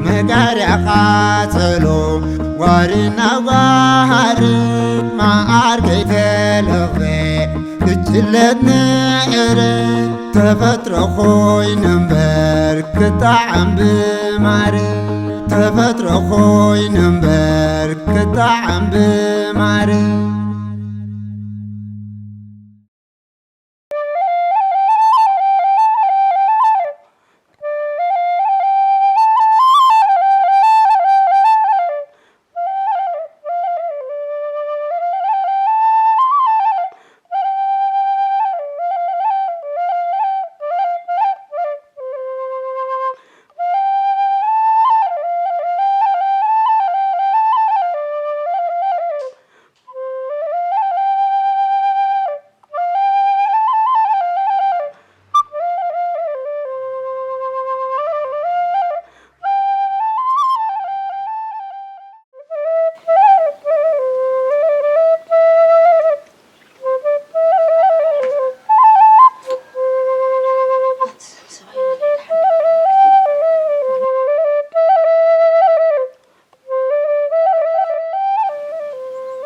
መጋርያ ቃጸሎ ጓሪና ጓሃር መዓር ከይተለኽበ ትችለት ንዕረ ተፈጥሮ ኮይኑ እምበር ክጣዓም ብማር ተፈጥሮ ኮይኑ እምበር ክጣዓም ብማር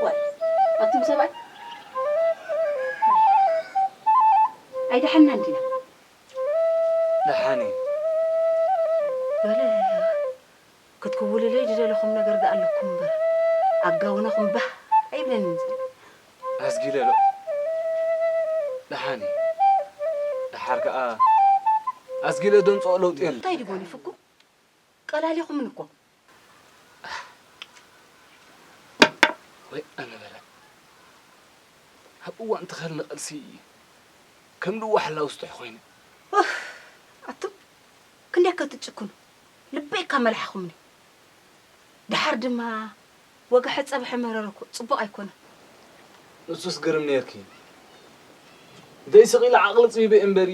ዋይ፣ ኣቱም ሰብኣይ ኣይደሓንና እንዲና። ደሓን እዩ። በለ፣ ክትክውልለይ ዝደለኹም ነገር ደኣ ኣለኩም እምበር፣ ኣጋውናኹም ባህ ኣይብለንን ዘሎ። ኣዝጊለ ዶ? ደሓን እዩ። ደሓር ከኣ ኣዝጊለ ደምጽኦ ለውጢ የለን። እንታይ ድጎኒ ፍኩ? ቀላሊኹምን እኮ። ወይ ኣነ በለ። ኣብ እዋን ተኸል ንቐልሲ ከም ልዋ ሓላው ስጡሕ ኮይነ። ኡፍ፣ ኣቱም ክንደይ ከ ትጭክኑ? ልበይ እካ መልሓኹምኒ። ደሓር ድማ ወግሐ ጸብሐ መረረ እኮ ጽቡቕ ኣይኮነን። ንሱስ ግርም ነይርኪ። ደይ ስቕ ኢለ ዓቕሊ ጽቢበ እምበሪ፣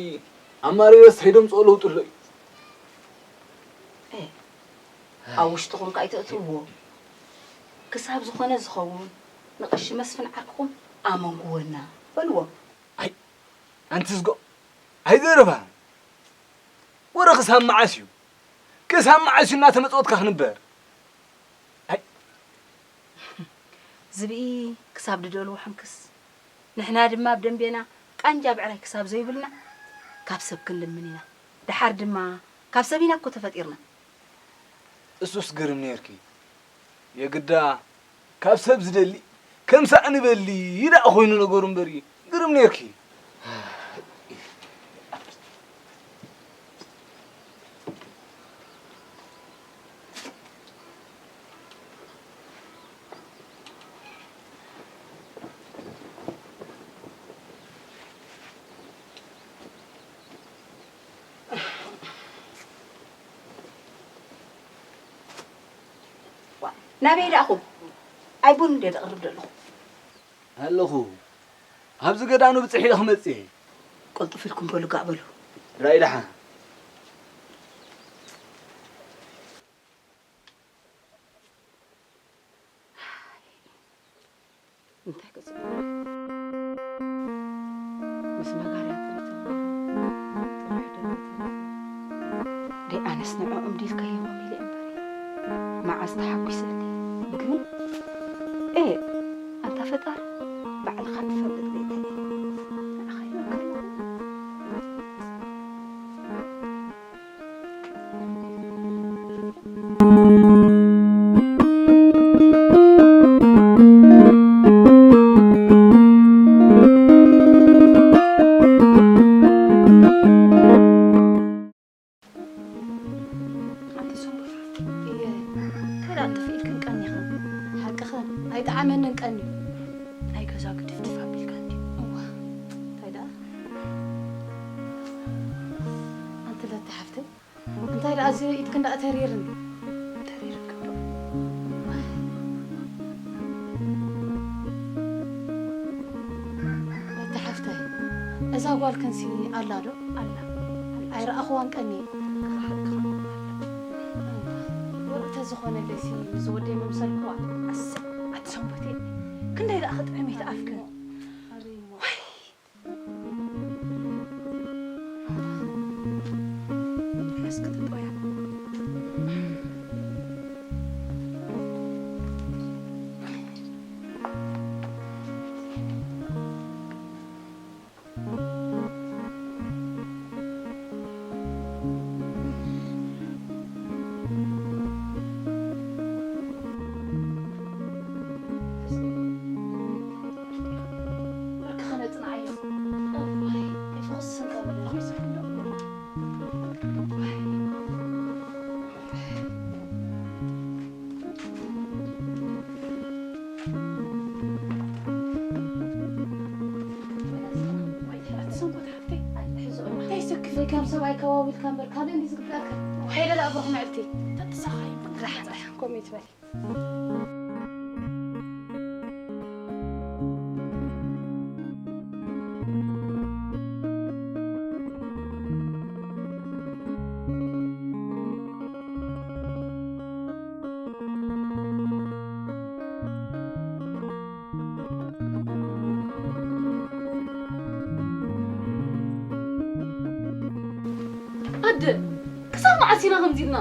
ኣማሪረስ ተይደምጽኦ ለውጢ ኣሎ እዩ። እ፣ ኣብ ውሽጥኹም ከ ኣይተእትውዎ። ክሳብ ዝኾነ ዝኸውን ንቐሺ መስፍን ዓርክኹም ኣመንግወና በልዎ። ኣይ፣ ኣንቲ ዝጎ፣ ኣይዘረባ። ወረ ክሳብ መዓስ እዩ? ክሳብ መዓስ እዩ እናተመጸወትካ ክንበር? ኣይ። ዝብኢ ክሳብ ድደልዎ ሕንክስ፣ ንሕና ድማ ኣብ ደንቤና ቃንጃ ብዕራይ ክሳብ ዘይብልና ካብ ሰብ ክንልምን ኢና። ደሓር ድማ ካብ ሰብ ኢና እኮ ተፈጢርና። እሱስ ግርም ነይርኪ። የግዳ ካብ ሰብ ዝደሊ ከም ሳእኒ በሊ ይዳእ ኮይኑ ነገሩ እምበሪ ግርም ነይርኪ። ዋ፣ ናበይ ደኣኹም? ኣይ ቡን እንደ ደቕርብ ደለኹ። ኣለኹ። ኣብዚ ገዳኑ ብጽሕ ኢለ ክመጽእ እየ። ቅልጥፍ ኢልኩም በሉ፣ ጋእ በሉ። ራእይ ደሓን። እንታይ ክጽብቕ? ምስ መጋርያ ጥሪት እምበር፣ ጥራሕ ደም ተሪፉ። ደይ ኣነስ ንዕኦም ዲልካዮም ኢለ እምበር፣ መዓዝ ተሓጒሰ እንዲ። ግን፣ ኤ፣ ኣንታ ፈጣሪ፣ ባዕልኻ ትፈልጥ ቤተይ። ንዓኻ ይመክር። ኣንቲ ሶምበር፣ እየ፣ እንታይ ደኣ ጥፍእ ኢልክን ቀኒኽን? ሓቅኽን፣ ኣይጠዓመንን ቀንዩ። ናይ ገዛ ግድፍድፍ ኣቢልካ እንድዩ። እዋ፣ እንታይ ደኣ? ኣንቲ ለተ ሓፍተይ፣ እንታይ ደኣ እዚ ኢድክን ደኣ ተሪርኒ? ተሪርክን ዶ? ዋይ። ለተ ሓፍተይ፣ እዛ ጓልክንሲ ኣላ ዶ? ኣላ። ኣይረኣኽዋን ቀንየ። ክረኽበካ። ወረ ተዝኾነለይሲ ምስ ወደይ ምምሰልክዋ። ኣሰ፣ ኣቲ ሰንበቴ፣ ክንደይ ደኣ ክጥዕም እዩ እቲ ኣፍክን። ኣበይ እሞ? ዋይ። እስኪ ትጠውያ። ሰብኣይ ከባቢልካ እምበር ካልእ እንዲ ዝግበኣካ። ሄለ ደኣ ብሩኽ ምዕልቲ። ተተሳኻይ ራሕራሕ ኮሚት በል። ኣደ፣ ክሳብ መዓስ ኢና ከምዚ ኢልና?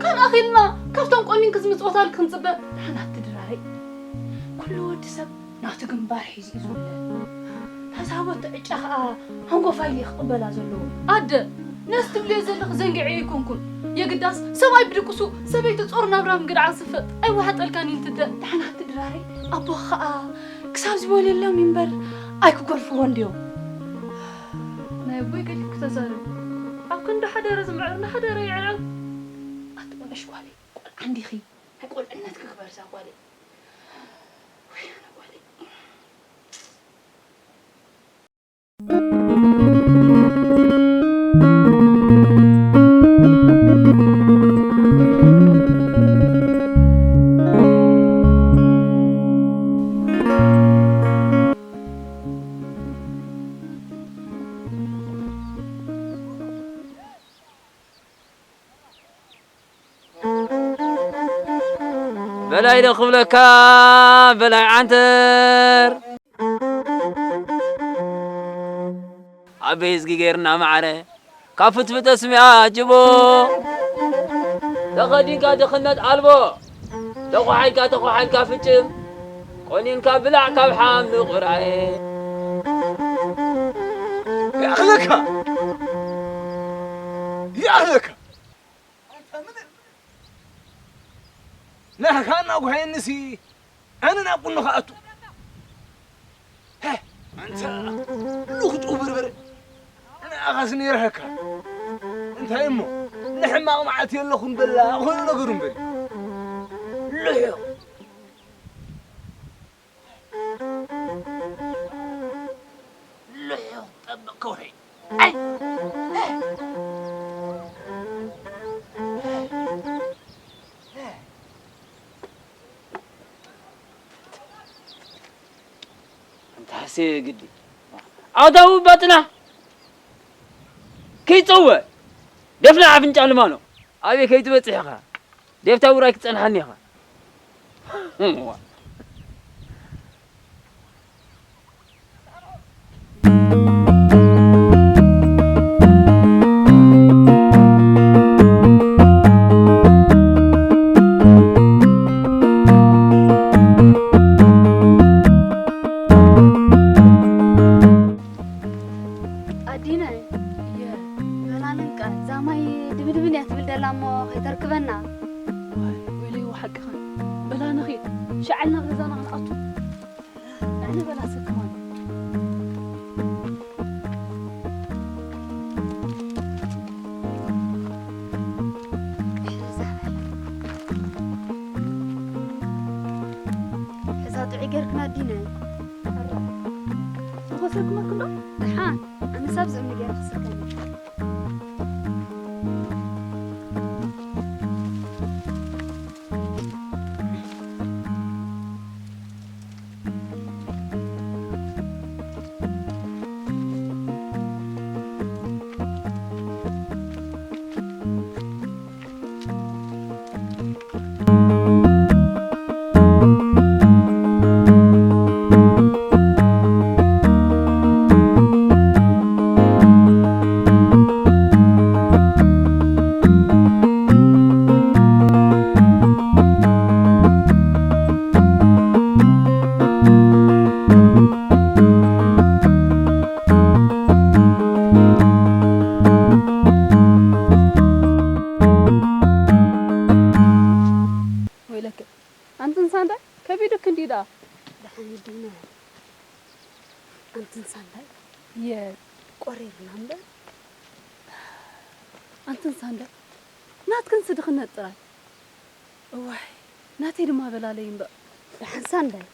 ካን ኣኺልና ካብቶም ቆኒን ክዝምጽወታል ክንጽበ? ደሓን ኣቲ ድራረይ። ኩሉ ወዲ ሰብ ናቱ ግንባር ሒዙ እዩ ዝውለድ። ተሳቦት ዕጫ ኸኣ ሓንጎፋይ እዩ ክቕበላ ዘለዎ። ኣደ፣ ነዚ ትብልዮ ዘለኺ ዘንጊዐ ኣይኮንኩን። የግዳስ ሰብኣይ ብድቅሱ ሰበይቲ ጾር ናብራ ምግድዓን ስፈጥ ኣይወሓጠልካን እዩ እንትደ። ደሓን ኣቲ ድራረይ፣ ኣቦ ኸኣ ክሳብ ዝበልየሎም እምበር ኣይክገርፍዎ እንድዮም። ናይ ኣቦይ ገዲፍኪ ተዛረቢ። ኣብ ክንዲ ሓደረ ዝምዕር ንሓደረ ይዕዕር። ኣቲ ንእሽ ጓለይ፣ ቆልዓ እንዲኺ። ናይ ቆልዕነት ክግበር እዛ ጓለይ። ውይ፣ ኣነ ጓለይ። በላይ ዶ ክብለካ፣ በላይ ዓንተር። ዓበይ እዝጊ ገይርና ማዕረ፣ ካብ ፍትፍተ ስሚያ ጅቦ። ተኸዲንካ ድኽነት ኣልቦ፣ ተኳሓልካ፣ ተኳሓልካ ፍጭም፣ ቆኒንካ ብላዕ ካብ ሓም ንቑራየ። ይኣኽለካ! ይኣኽለካ! ናህኻ እናጉሃየኒሲ ኣነ ናብ ቁኖኻ ኣቱ። ሀ፣ ኣንታ ልኹጡ በርበረ፣ ንኣኻስ ነይረኸካ። እንታይ እሞ፣ ንሕማቕ መዓልቲ የለኹን በላ፣ ኾነ ነገሩ እምበል። ልሑቕ። ልሑቕ ጠበቕ ከውሒ። ኣይ! ኣንታ ሃሴ ግዲ። ኣውዳዊ ባጥና። ከይጸወ። ደፍና ኣፍንጫ ልማኖ። ኣበይ ከይትበጽሕ ኢኻ? ደፍታ ውራይ ክትጸንሓኒ ኢኻ። ኣዲነ፣ እየ። በላ ንንቃ፣ እዛ ማይ ድብድብን እያ ትብል ደላ እሞ ከይተርክበና። ዋይ፣ ወይለይ፣ ሓቅኻ። በላ ንኺድ፣ ሻዕልና ገዛና ክንኣቱ። ኣነ በላ ሰክማን። እዛ ጥዑይ ጌርክና ኣዲነ። ንኸሰክመኩም ዶ? ደሓን፣ ኣነስ ኣብዚ እምኒ ገይረ ክስከም። ወይለክ፣ ኣንቲ እንሳንዳ ከቢድክ እንዲ ደኣ። ደሓን ኣዲና። ኣንቲ እንሳንዳ፣ የቆሪርና እምበር። ኣንቲ እንሳንዳ፣ ናትክን ስድኽነት ጥራይ። እዋይ፣ ናተይ ድማ በላለይ እምበር። ደሓን ሳንዳይ፣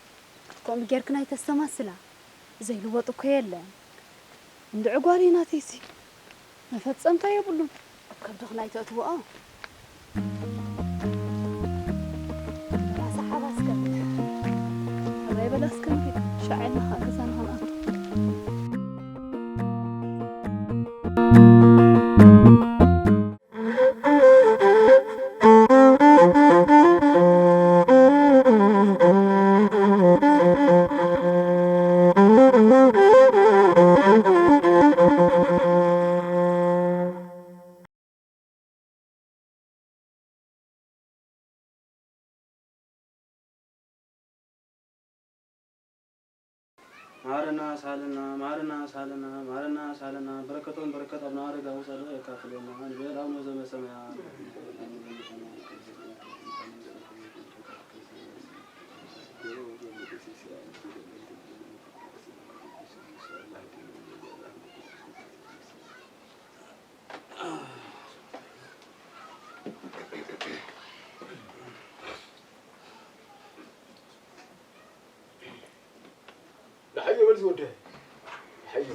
ከምኡ ጌርክን ኣይተስተማስላ። ዘይልወጥ እኮ የለን። እንድዒ ጓለይ ናተይሲ። መፈጸምታ የብሉን። ኣብ ከብድኽን ኣይተእትውኦ። በላ ሰሓባ እስከ። ኣባይ በላ እስከ ንኺድ። ሻዕ ኢልና ኸኣ ገዛና ኸንኣቱ። ማረና ሳለና፣ ማረና ሳለና፣ ማረና ሳለና፣ በረከቶም በረከት አቡነ አረጋዊ ጻድቅ ያካፍለና። እንበል አቡነ ዘበሰማያት። ደሓዮ በል ዝወደ። ደሓዮ።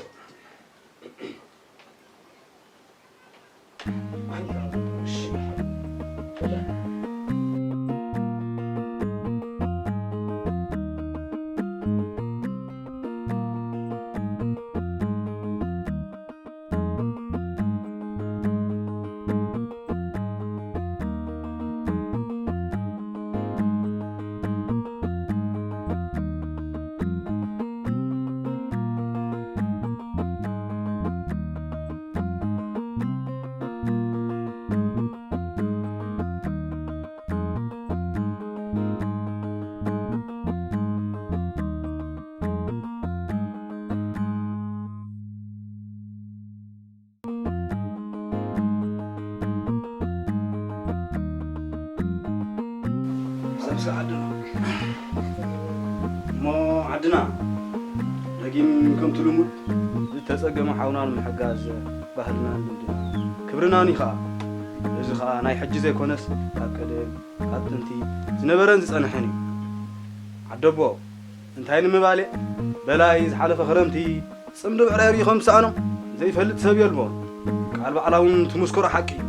ሰብሲ ዓድና እሞ ዓድና ደጊም ከምቲ ልሙድ ዝተጸገመ ሓውና ንምሕጋዝ ባህልናን ልምድና ክብርናን እዩ ኸኣ። እዚ ኸኣ ናይ ሕጂ ዘይኮነስ ካብ ቀደም ካብ ጥንቲ ዝነበረን ዝጸንሐን እዩ። ዓደቦ እንታይ ንምባል እየ? በላይ ዝሓለፈ ክረምቲ ጽምዲ ብዕራይ ርኢኹም ዝሰኣኖም ዘይፈልጥ ሰብ የልቦን። ቃል ባዕላ እውን ትምስክሮ ሓቂ እዩ።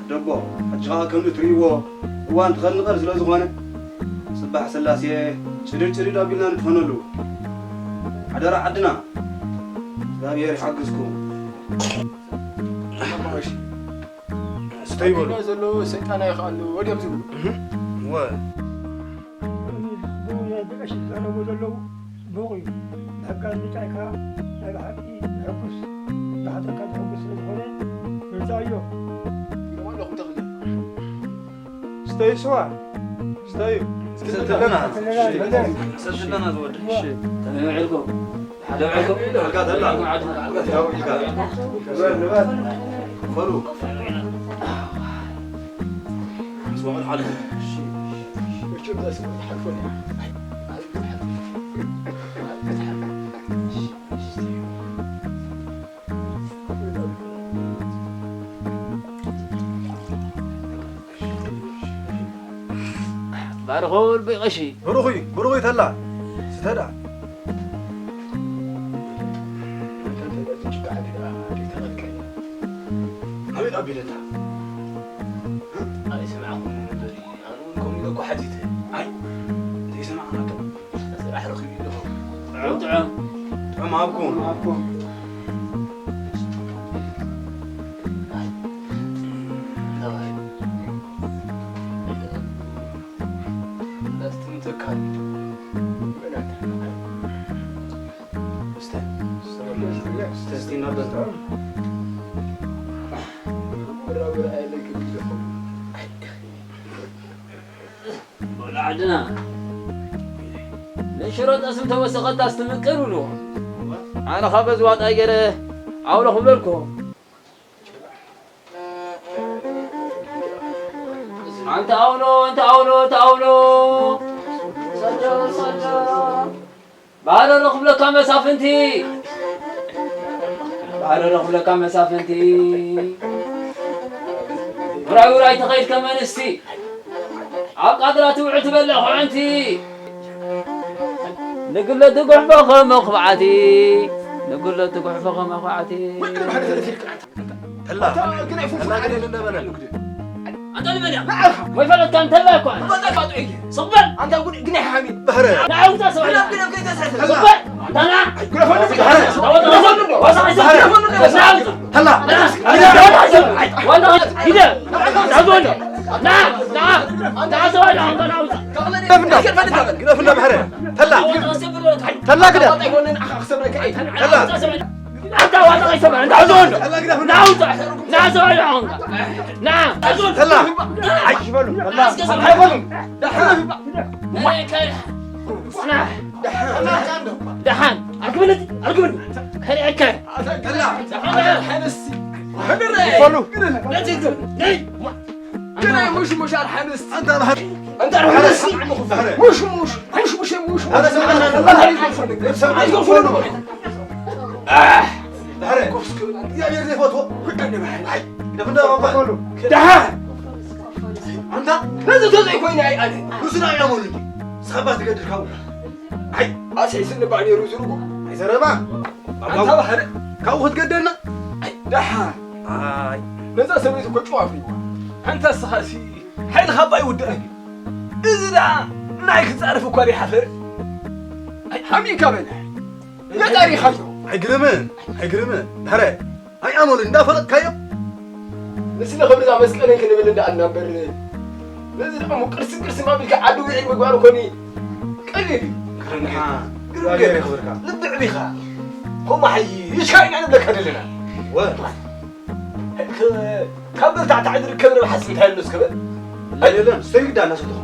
ዓደቦ፣ ሕጂ ኸኣ ከም እትርእይዎ እዋን ትኸል ንቐል ስለ ዝኾነ፣ ጽባሕ ስላሴ ጭድድ ጭድድ ኣቢልና ንድፈነሉ። ሓደራ ዓድና፣ እግዚኣብሔር ይሓግዝኩም። እማማ፣ እሺ። ስተይ በሉ። ኣቢና ዘሎ ሰይጣን ኣይኸኣሉ፣ ወዲኦም ዝብሉ። እህ፣ ወ። ብኡ ናይ ብዕሽ ዝዛረቡ ዘለዉ ጽቡቕ እዩ። ብሕጋን ብጫይካ ናይ ብሓቂ ዘሐጉስ፣ ብሓጥርካ ዘሐጉስ ስለ ዝኾነ፣ ምርጫ እዮ። ኣለኹም ተኽለ። ስተዩ ስዋ፣ ስተዩ። ሰተና፣ ሰተና ዝወደ። እሺ። ተመዕልኩም። ሓደ ውዕልኩም። ውዕልካ ተላ። ውዕልኩም ዓድና። ውዕልካ። ንበል፣ ንበል። ክፈሉ። ምስ በዓል ዓለም። እሺ። እሺ፣ እዛ ስዋ ትሓልፎ እያ። ባርኹ ልቢ ቀሺ። ብሩኽ እዩ፣ ብሩኽ እዩ ተላ። ስተዳ። ኣቤት ኣቢለታ። ኣይሰማዕኩን ነበር። ኣነ እውን ከምኡ ኢለ እኮ ሓቲተ። ኣይ፣ ዘይሰማዕናቶ። ስራሕ ረኺቡ ኣለኹ። ጥዑም፣ ጥዑም። ጥዑም ሃብኩም። ሃብኩም። በሉ ዓድና፣ ንሽሮ ጠስሚ ተወሰኸታስ ትምቅር ብልዎ። ኣነ ኻበዚ ዋጣ ገይረ ኣውሎ ክብለልኩ። ኣንተ ኣውሎ፣ ኣንተ ኣውሎ፣ ኣንተ ኣውሎ። ሰዶ፣ ሰዶ። ባረሮ ክብለካ መሳፍንቲ። ባረሮ ክብለካ መሳፍንቲ። ውራይ ውራይ ተኸይድ ከመንስቲ። ኣብ ቃድራ ትውዕል ትበልዕ ኹዕንቲ። ንግለ ትጉሕፎ ከም መኹብዓቲ። ንጉሎ ትጉሕፎ ከመኹዓቲ። ተላ። ተላ ግደ ልንደ በለ። ኣንተ ልበል እያ። ወይ ፈለጥካ እንተላ እኳ። በቃ ፋጡ እዩ። ስቕ በል። ኣንተ ጉድ ግን ይሓሚ። ባህረ። ንዓውታ ሰብኣይ። ግደፍ፣ ግደፍ፣ ግደፍ፣ ግደፍ። ስቕ በል። ኣንተ ና። ግደፈሉ። ባህረ። ተወጣ፣ ተወጣ፣ ተወጣ፣ ተወጣ፣ ተላ። ተላ። ዋና ሂደ። ና፣ ና፣ ና፣ ሰብኣይ፣ ኣንተ ና፣ ውጣ። ግደፍ እንዳ። ግደፍ እንዳ፣ ባህረ። ተላ። ተላ ግደፍ። ተላ። ኣታ ዋጣ ይሰማ፣ እንዳ ዞን። ና ውጣ። ና ሰብኣይ፣ ና። ና። ተላ። ኣይሽ በሉ። ተላ። ኣይበሉ። ና። ደሓን። ኣርግብኒ፣ ኣርግብኒ። ከሪዐካ። ተላ። በሉ። ነይ። ግና ሙሽ ሙሽ ኣርሓንስ። ኣንታ ኣርሓንስ። ኣንታ ኣርሓንስ። ሙሽ ሙሽ፣ ሙሽ ሙሽ፣ ሙሽ ሙሽ። ኣረ ሰምዓና። ኣይትገፉ፣ ኣይትገፉ። ኣሕ፣ ድሕረ። እግዚኣብሔር ዘይፈትዎ። ግደፍ እንዳ ባባ። ደሓ። ኣንታ ነዚ ተዘይ ኮይነ ኣይ ኣነ። ንሱ ዳ ያሞሉ እንጂ። ሳባ ትገድል ካብኡ። ኣይ፣ ኣስሒስኒ ባዕ ነይሩ ዝርጉ። ኣይ ዘረባ። ኣንታ ባህረ። ካብኡ ክትገደልና። ኣይ፣ ደሓ። ኣይ። ነዛ ሰበይቲ እኮ ጨዋ ፍሪዋ። ኣንታ እስኻ ሲ ሓይልኻ እባ ይውዳእ እዩ። እዚ ደኣ ናይ ክጻርፍ እኳ ዘይሓፈረ። ኣይ፣ ሓሚእካ በለ። ገጣሪኻዮ። ኣይግርምን፣ ኣይግርምን። ድሕረ ኣይኣመሉ እንዳፈለጥካዮ። ንስለ ክብሪ እዛ መስቀልን ክንብል እንዳኣልና እምበር፣ ነዚ ደኣ እሞ ቅርሲ ቅርሲ ማቢልካ ዓዲ ውዒ ምግባር እኮኒ ቀሊል እዩ። ክርንሓ፣ ግርም ገይሩ ክብርካ። ልቢ ዕቢኻ። ከምኡ ሓይሽካ ኢና ንብለካ ዘለና። ወ። ከ-፣ ካብ በልታዕታዕ ዝርከብ ረብሓስ እንታይ ኣሎ እስከ በል? የለን፣ ስተይ ግዳ እናሰተኹ።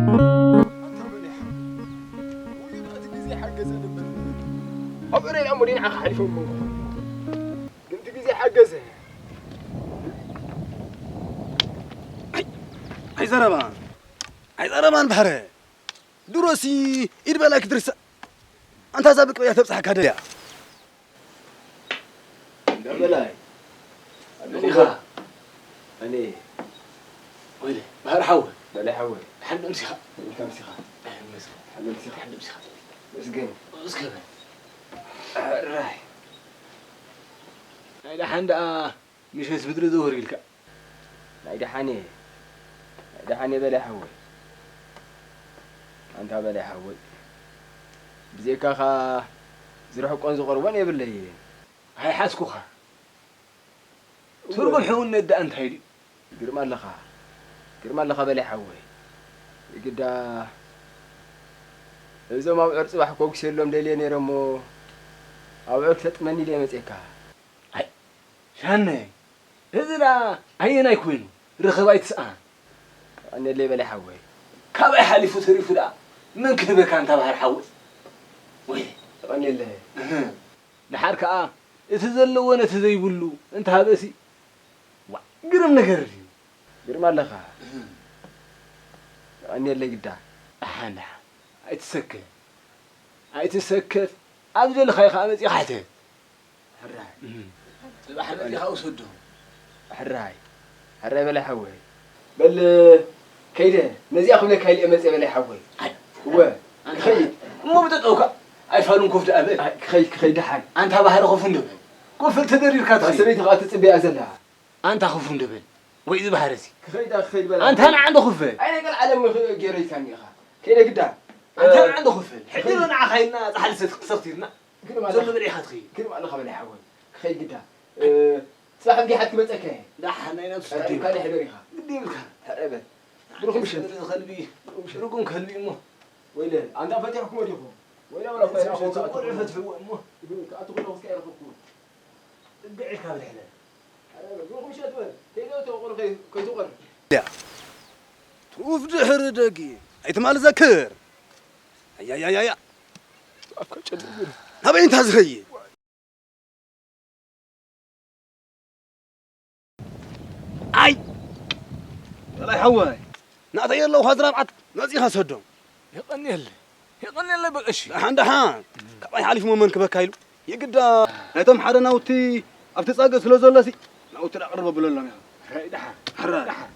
ኣንታ በል ይሓ-፣ ውይ፣ እቲ ግዜ ሓገዘ ነበር። ኣብ እረይ እሞ ንዓኻ ሓሊፎም እሞ። ግን እቲ ግዜ ሓገዘ። ኣይ፣ ኣይ ዘረባ፣ ኣይ ዘረባ ንባህረ። ድሮሲ ኢድ በላይ ክትርሳዕ። ኣንታ እዛ ብቅያ ተብጽሓካ ደልያ። እንዳ በላይ። ኣንዲኻ። ኣነ። ወይለ፣ ባህር ሓወ። በላይ ሓወ። ሓንዶ ምሲኻ። ኢልካ ምሲኻ። ሓንዶ ምሲኻ። ሓንዶ ምሲኻ። መስገን። እስከ በል። ራይ። ናይ ደሓን ደኣ ምሸት ምድሪ ዘወር ኢልካ። ናይ ደሓን እየ፣ ናይ ደሓን እየ በላይ ሓወይ። ኣንታ በላይ ሓወይ፣ ብዘይካኻ ዝርሕቆን ዝቐርቦን የብለይን። ኣይሓዝኩኻ። ትርጉም ሕውነት ደኣ እንታይ ድዩ? ግርም ኣለኻ፣ ግርም ኣለኻ በላይ ሓወይ። ግዳ እዞም ኣብዑር ጽባሕ ኮጉስ የሎም ደልየ ነይረ እሞ ኣብዑር ክተጥመኒ ኢለ መጼካ። ኣይ፣ ሻነ፣ እዚ ደኣ ኣየናይ ኮይኑ? ርኸብ ኣይትስኣን። የቐንየለይ በላይ ሓወይ። ካባይ ሓሊፉ ተሪፉ ደኣ መን ክህበካ ኣንታ ባህር ሓወይ? ወይ። የቐንየለይ። እህ። ደሓር ከኣ እቲ ዘለዎ ነቲ ዘይብሉ እንተሃበሲ፣ ዋ፣ ግርም ነገር ድዩ? ግርም ኣለኻ። እህ። የቐንየለይ ግዳ። ደሓን፣ ደሓን። ኣይትሰከፍ። ኣይትሰከፍ። ኣብ ዝደለኻዮ ከኣ መጺኻ ሕተት። ሕራይ። እም። ጽባሕ መጺኻ ውሰዶ። ሕራይ። ሕራይ በላይ ሓወይ። በል ከይደ፣ ነዚኣ ክብለካ ኢለ እየ መጽየ በላይ ሓወይ። ኣይ። እወ፣ ኣንታ ክኸይድ። እሞ ብጠጠውካ ኣይፋሉን ኮፍ ደኣ በል። ኣይ፣ ክኸይድ፣ ክኸይድ ደሓን። ኣንታ ባህሪ ኮፍ እንዶ በል። ኮፍ ተደሪርካ ኣታ ትኸይድ። ሰበይቲ ከኣ ትጽበያ ዘላ። ኣንታ ኮፍ እንዶ በል። ወይ እዚ ባህሪ እዚ። ክኸይድ፣ ክኸይድ በል። ኣንታ ንዓ እንዶ ኮፍ በል። ኣይ፣ ናይ ቀልዓለም ገይረ ኢልካኒ ኢኻ። ከይደ ግዳ። ኣንታ ንዓ እንዶ ኮፍ በል። ሕጂ ዶ ንዓኻ ኢልና ጻሕሊ ሰት-፣ ሰኽቲርና? ግን ማለት ዘሎ ብልዒኻ ትኸይድ። ግን ማለት ኸበላ ሓወይ። ክኸይድ ግዳ። እ፣ ጽባሕ እንዲሓት ክመጸካ እየ። ዳሓን ናይ ነብሱ ጸረ ድዩ? ካሊሕ ሕደር ኢኻ። ግዲ ይብልካ። ሕረ በል። ብሩኽ ምሸት። ዝኸልቢ፣ ርጉም ከልቢ እሞ። ወይለ፣ ኣንታ ፈቲሕኩሞ ዲኹም? ወይለ፣ ወላ እኮ እዚ ኣይረኸብኩ ምሸት ኣትኹም። ቆልዑ ፈትሕዎ እሞ። ግን ኣትኹም እስከ ኣይረኸብኩ። ጽግዕ ኢልካ ብድሕነ። ሕረ በል። ብሩኽ ምሸት በል። ከይደ ተቆር ከይ-፣ ከይትቆር። ያ። ትሩፍ ድሕሪ ደጊ። ኣይትማል ዘክር። ኣያያያያ። ኣፍካ ጨልም። ናበይ እንታ ዝኸይድ? ኣይ፣ ሓወይ፣ ናተይ ኣለዉ፣ ኻዚ ናብዓት መጺኻ ሰዶም። የቐንየለይ፣ የቐንየለይ በል። እሺ። ደሓን፣ ደሓን። ካባይ ሓሊፉ መን ክበካ ኢሉ? የግዳ ናይቶም ሓደ ናውቲ ኣብቲ ጸግዒ ስለ ዘሎሲ፣ ናውቲ ደኣ ቅርብ ኣብለሎም ኢኻ። ሕራይ ደሓን። ሕራይ። ደሓን።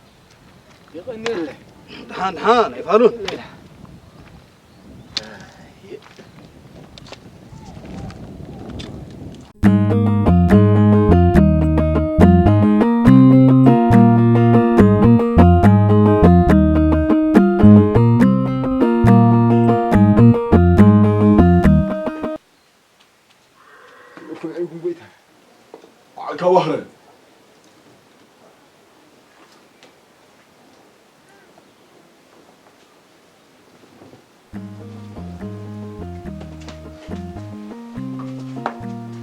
የቐንየለይ። ደሓን፣ ደሓን፣ ኣይፋሉን።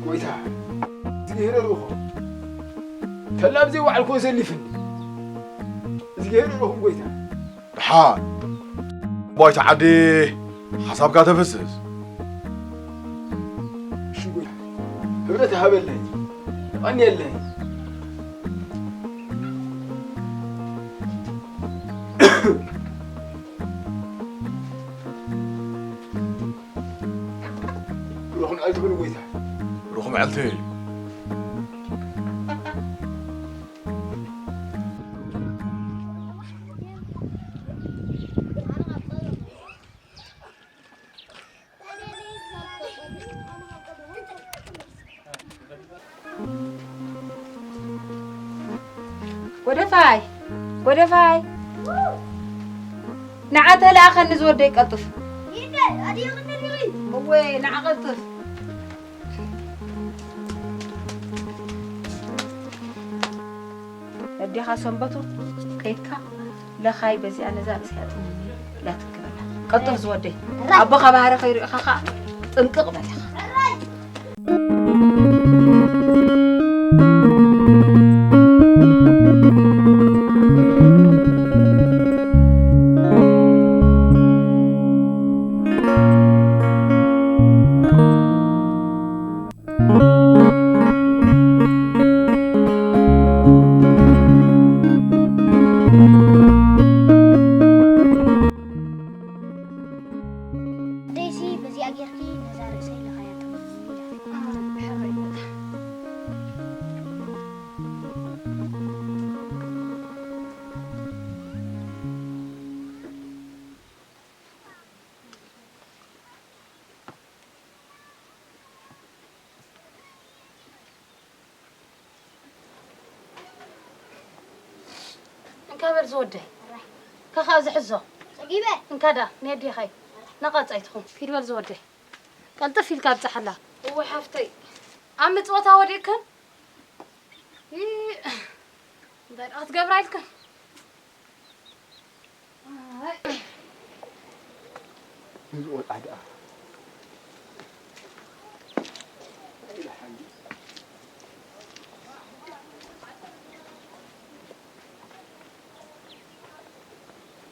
ጎይታ፣ እግዚኣብሔር ርኹም። ተላ ብዘይ ዋዕልኮ ዘሊፍኒ። እግዚኣብሔር ርኹም ጎይታ። ደሓን። ባይታ ዓዲ ሓሳብካ ተፍስስ። እሺ ጎይታ፣ ህብረት ሃበለይ። የቐንየለይ። ርኹም ዕልቲ በሉ ጎይታ። ርኹም ዕልቲ። ጎደፋይ፣ ጎደፋይ፣ ንዓ ተለኣኸኒ ዝወደይ ቀልጥፍ። እወ፣ ንዓ ቀልጥፍ። ነዴኻ ሰንበቱ ከይድካ ለኻይ በዚኣ ነዛ ርእስያ ጥምኒ ኢላ ትክበላ። ቀልጥፍ ዝወደይ። ኣቦኻ ባህሪ ከይርእኻ ኸዓ ጥንቅቕ በል ኢኻ። ደይሲ በዚኣ ጌርኪ ነዛ ርእሰይ ለኻያ ጥምኒ ኢላ። እንካ በል ዝወደይ። ከኻ ዝሕዞ። ጸጊበ። እንካ ዳ፣ ነዴኻይ። ናቓጻይትኹም። ኪድ በል ዝወደይ። ቀልጥፍ ኢልካ ኣብጽሓላ። እወ ሓፍተይ። ኣብ ምጽወታ ወዲእክን? ይ-፣ እንታይ ደኣ ክትገብራ ኢልክን? ኣይ። እዚ ቆልዓ ደኣ።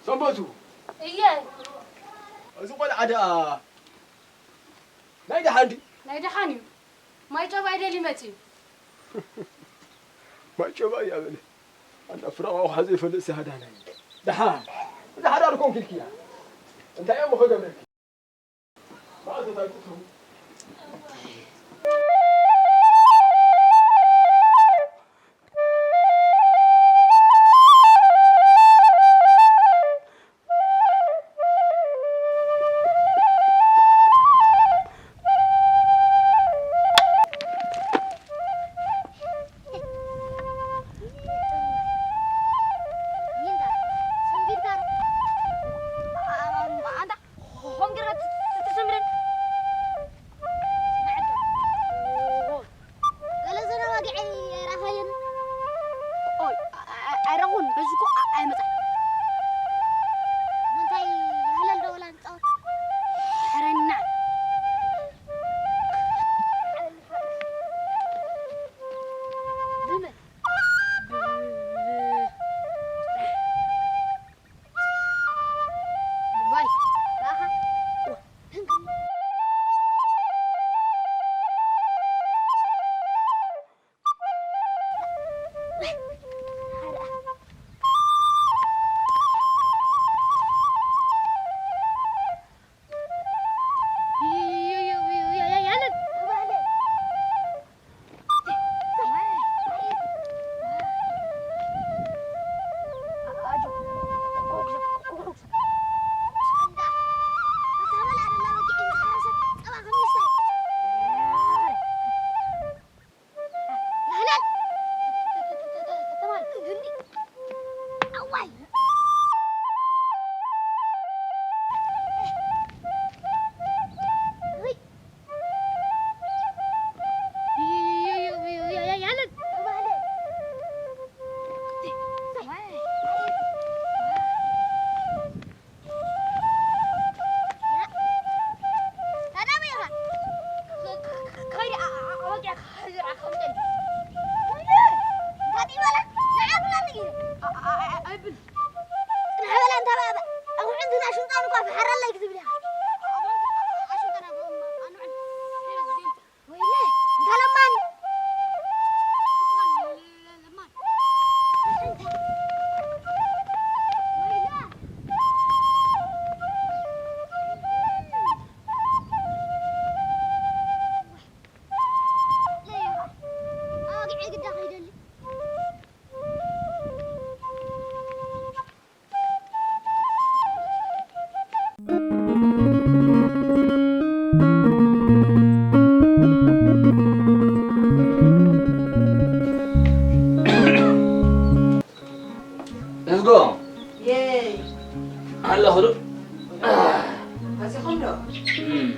ሰንበቱ። እየ። እዚ ቆልዓ ደኣ ናይ ደሓን ድዩ? ናይ ደሓን እዩ። ማይ ጨባ ይደሊ መጺኡ። ማይ ጨባ እያ በለ። ኣንዳ ፍረቓ ውሓ ዘይፈልጥ ሰሃዳና እዩ። ደሓን። እዚ ሓዳር ኮንኪ ኢልክያ። እንታይ እሞ ከገብረኪ? መዓልቲ እንታይ ትትሩ? ገለ ዘረባግዐ ኣይረኸየን። ኦይ፣ ኣ-፣ ኣ-፣ ኣይረኹን፣ በዚ እኮ ኣ-፣ ኣይመጻን። ምንታይ ሃለል ዶ ወላ ንጻወት? ሕረና። ብመን? ብ-፣ ብ-፣ ብ-፣ ባይ፣ ባኻ። እንታይ በላ? ንዓ ብላ ንጊ። ኣ-፣ ኣ-፣ ኣ-፣ ኣይብል። ጽንሕ በላ እንታ በላ። ኣቑሑ እንትና ሽንጣን እኳ ፈሓራለይ ክትብል ኢኻ። ኣቑሑ እንትና ሽንጣን ኣብ-፣ ኣብ-፣ ኣብ-፣ ወይኔ፣ እንታ ለማኒ። እዝጎ የይ ኣለኹ ዶ? ኣዚኹም ዶ? እም።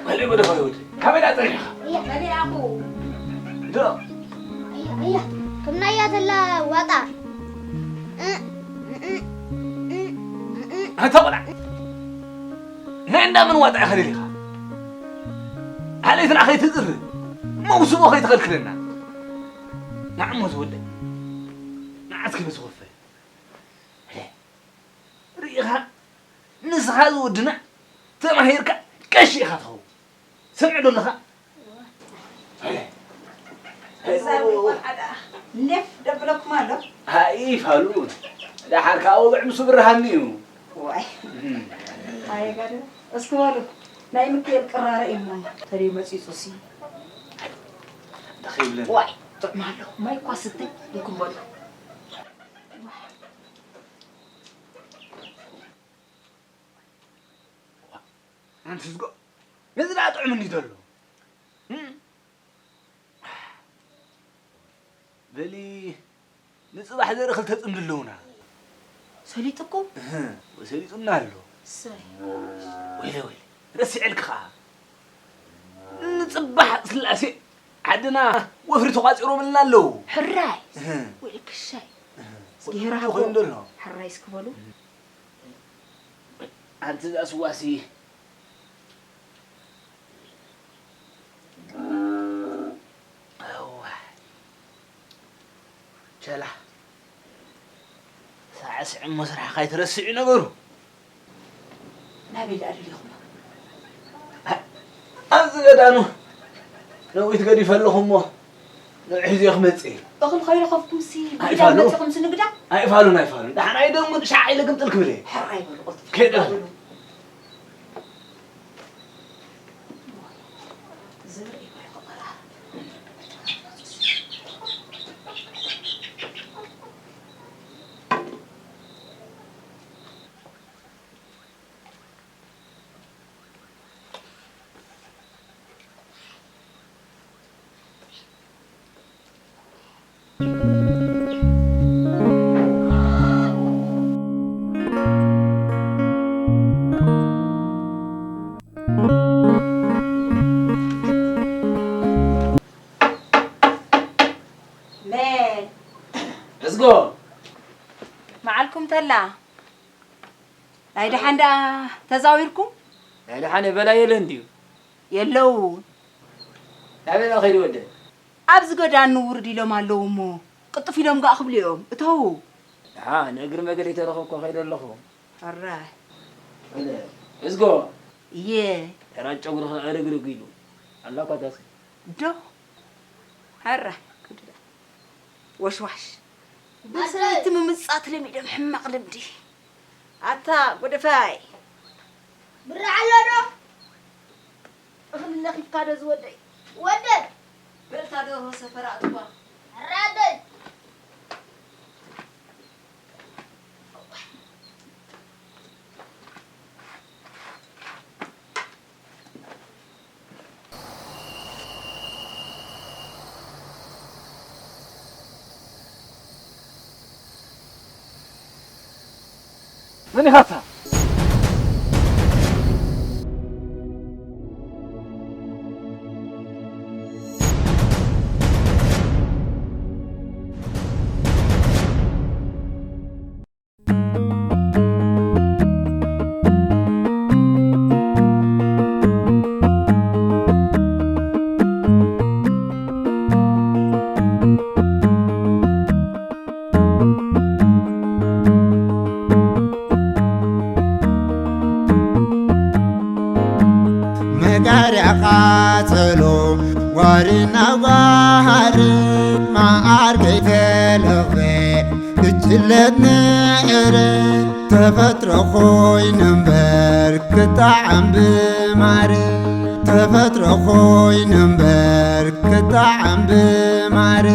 መሊኡ ገደፋ ይወዲ። ካበይ ደኣ ጸኒሕካ? መሊኣኹ። ዶ? ኣያ፣ ኣያ፣ ከም ናያ ዘላ ዋጣ። ኣታ ቆልዓ። ናይ እንዳ መን ዋጣ ኢኻ ደሊኻ? ዓሌትና ከይትዝርብ፣ መውስቦ ከይትኸልክለና። ንዓሞ ዝወደይ። ንዓ እስኪ በዚ ኮፍ በል። ሪኢኻ ንስኻ ዝወድና ተማሂርካ ቀሺ ኢኻ ትኸውን። ሰሚዕ ዶ ኣለኻ? እዛ ቆልዓ ደኣ ኔፍ ደብለኩም ኣሎ። ኣይ ፋሉ ደሓር ከኣ ወግዒ ምስ ብርሃኒ እዩ። ዋይ ኣየ ጋዶ እስኪ በሉ ናይ ምክኤል ቅራረ እሞ ተደይ መጺጹሲ እንታይ ከይብለና ዋይ ጥዕም ኣሎ ማይ እኳ ስተይ ኢልኩም በሉ። ኣንቲ ዝጎ ነዚ ደኣ ጥዑም እንዲ ዘሎ በሊ ንፅባሕ ዘርኢ ክልተ ፅምዲ ኣለውና ሰሊጥኩም ሰሊጡና ኣሎ እሰይ ወይለ ወይለ ረሲዐልክ ከዓ ንፅባሕ ስላሴ ዓድና ወፍሪ ተቋፂሮምልና ኣለዉ ሕራይ ወይለ ክሻይ እግዚኣብሔር ሃቦ ኮይኑ ደሎ ሕራይ እስክበሉ ኣንቲ እዛ ስዋሲ ቸላ ሳዕስዕ እሞ ስራሕኻ ኣይትረስዕ ነገሩ ናበይ ደኣ ደሊኹም ኣብዚ ገዳኑ ነዊት ገዲፈ ኣለኹ እሞ ንውሕ ሒዘ ክመጽእ እየ። እኽል ከይረኸብኩምሲ ብግዳይ መጺኹምሲ ንግዳ? ኣይፋሉን ኣይፋሉን። ደሓን ኣይደንጉን ሻዕ ኢለ ግምጥል ክብል እየ። ሕራይ በሉ ቅልጥፍ ከይደ በሉ። ዝብል እዩ ባይኮ መራር። መን እዝጎ መዓልኩም ተላ ናይ ደሓን ደኣ ተዛዊርኩም ናይ ደሓን የበላ የለ እንድዩ የለውን ናበይ ኸይዱ ወደ ኣብዚ ገዳኑ ውርድ ኢሎም ኣለዉ እሞ ቅጥፍ ኢሎም ጋእ ክብሉ እዮም እተዉ ንዓ ንእግሪ መገዲ ተረኸብኮ ኸይደ ኣለኹ ሕራይ በለ እዝጎ እየ ሕራይ ጨጉሪ ኸዓ ዕርግርግ ኢሉ ኣላ እኳ ታስኪ ዶ ሕራይ ወሽዋሽ ብሰበይቲ ምምጻት ለሚዶም ሕማቕ ልምዲ ኣታ ጉድፋይ ብርዕ ኣሎ ዶ? እኽሊ ለኺፍካ ዶ ዝወደይ? ወደይ! በልታ ደርሆ ሰፈር ኣእትዋ። ሕራደይ! መን ኢኻታ? መጋርያ ቃጸሎ ዋሪና ጓሃር መዓር ከይተለኽበ ክጭለት ንዕረ ተፈጥሮ ኮይነ እምበር ክጣዓም ብማር ተፈጥሮ ኮይነ እምበር ክጣዓም ብማር